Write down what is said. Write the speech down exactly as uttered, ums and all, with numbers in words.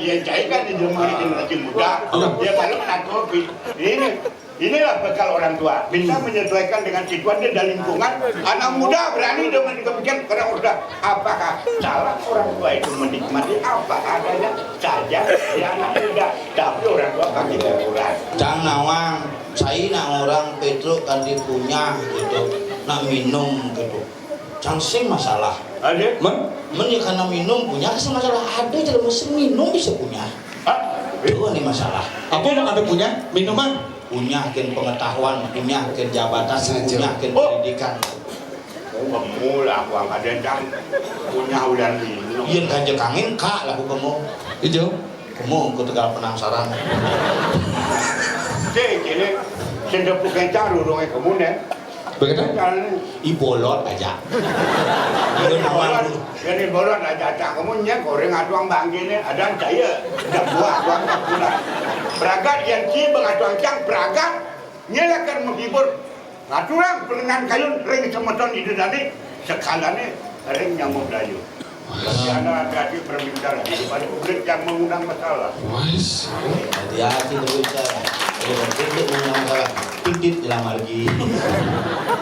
Ya, saya kan di rumah generasi muda. Ya, kalau menantu, ini, inilah bekal orang tua. Bisa menyesuaikan dengan situasi dan lingkungan. Anak muda berani dengan demikian karena udah, apakah salah orang tua itu menikmati apa adanya saja di anak muda? Tapi orang tua pasti berkurang. Cang nawang, saya nak orang Petruk kan dia punya gitu, nak minum gitu. Cang sing masalah. Ada? Men? Men ya karena minum punya sing masalah. Ada jelema sing minum bisa punya. Hah? Itu nih masalah. Apa yang ada punya? Minuman? Punya kin pengetahuan, punya kin jabatan, punya kin pendidikan. Kamu lah, aku angkat dendam. Punya udah minum. Iya, ganjil kangin, Kak, laku kamu. Ijo. Kamu, aku tegal penasaran. Cek, ini, sing dapur kencang, rurungnya kamu, nih. Begitu? Ibolot aja. Ibolot. Jadi bolot aja, tak kamu nya goreng aduang bangkine, ada saya, ada buah, buah, buah. Pragat yang ci, bengatuang cang, pragat, nyelakan menghibur. Ngaturang pelengan kayun, ring semeton itu tadi, sekalane, ring nyamuk dayu. Jadi anda hati-hati berbicara, daripada publik yang mengundang masalah. Wais. Hati-hati berbicara. Kalau publik mengundang masalah, pindit dalam lagi.